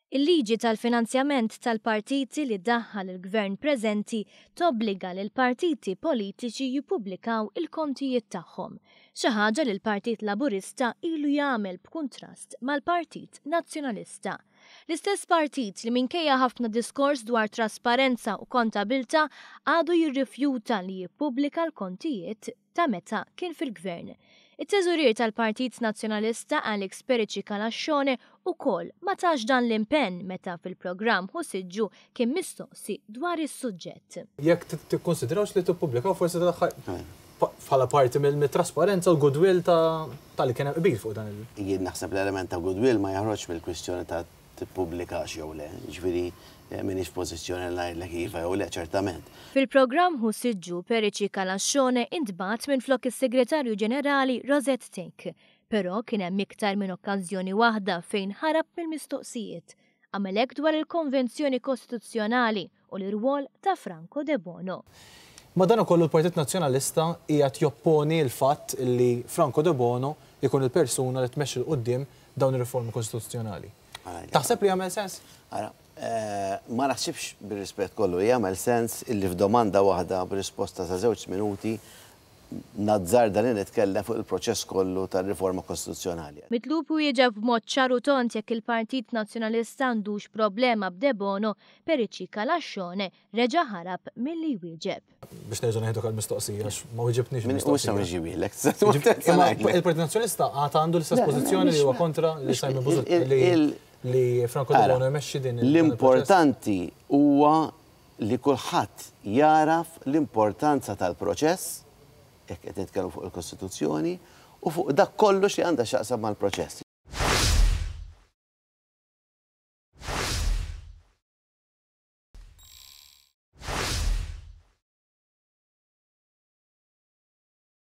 Il-liġi tal-finanzjament tal-partiti li daħħal il-Gvern preżenti tobbliga lill-partiti politiċi jippubblikaw il-kontijiet tagħhom. Xi ħaġa li l-Partit Laburista ilu jagħmel b'kuntrast mal-Partit Nazzjonalista. L-istess partit li minkejja ħafna diskors dwar trasparenza u kontabilità għadu jirrifjuta li jippubblika l-kontijiet ta' meta kien fil-Gvern. It-Teżorier tal-Partit Nazzjonalista Alex Perici Calascione ukoll ma tax dan l-impenn meta fil-programm Hu Siġġu kien mistoqsi dwar is-suġġett. Jekk tikkunsidrawx li tippubblikaw forsi tal-aħħar bħala parti mit-trasparenza u l-goodwill ta' li kien hemm qbil fuq dan il. Jien naħseb l-element ta' goodwill ma joħroġx mill-kwistjoni ta' tippubblikax jew le. Jiġifieri m'iniex f'pożizzjoni li ngħidlek iva jew le, ċertament. Fil-programm Hu Siġġu, Perici Calascione intbagħat minflok is-Segretarju Ġenerali Rosette Thake. Però kien hemm iktar minn okkażjoni waħda fejn ħarab mill-mistoqsijiet. Għamel hekk dwar il-Konvenzjoni Kostituzzjonali u l-irwol ta' Franco Debono. Madankollu l-Partit Nazzjonalista qiegħed jopponi l-fatt li Franco Debono jkun il-persuna li tmexxi 'l quddiem dawn ir-riformi kostituzzjonali. Taħseb li jagħmel sens? Ara, ma naħsibx bir-rispett kollu li jagħmel sens illi f'domanda waħda b'risposta ta' żewġ minuti nazzarda li nitkellem fuq il-proċess kollu tar-riforma kostituzzjonali. Mitlub iwieġeb b'mod ċar u tond jekk il-Partit Nazzjonalista għandux problema b'Debono, Perici Calascione reġa' ħarab milli jwieġeb. Biex nerġa' ngħidlek għall-mistoqsija għax ma weġibtniex il-mistoqsija. Mhux se nweġibilek. Il-Partit Nazzjonalista għad għandu l-istess pożizzjoni li huwa kontra li Simon Busuttil li Franco Debono jmexxi din il- L-importanti huwa li kulħadd jagħraf l-importanza tal-proċess, jekk qed nitkellmu fuq il-Kostituzzjoni, u fuq dak kollu xi għandha x'taqsam mal-proċess.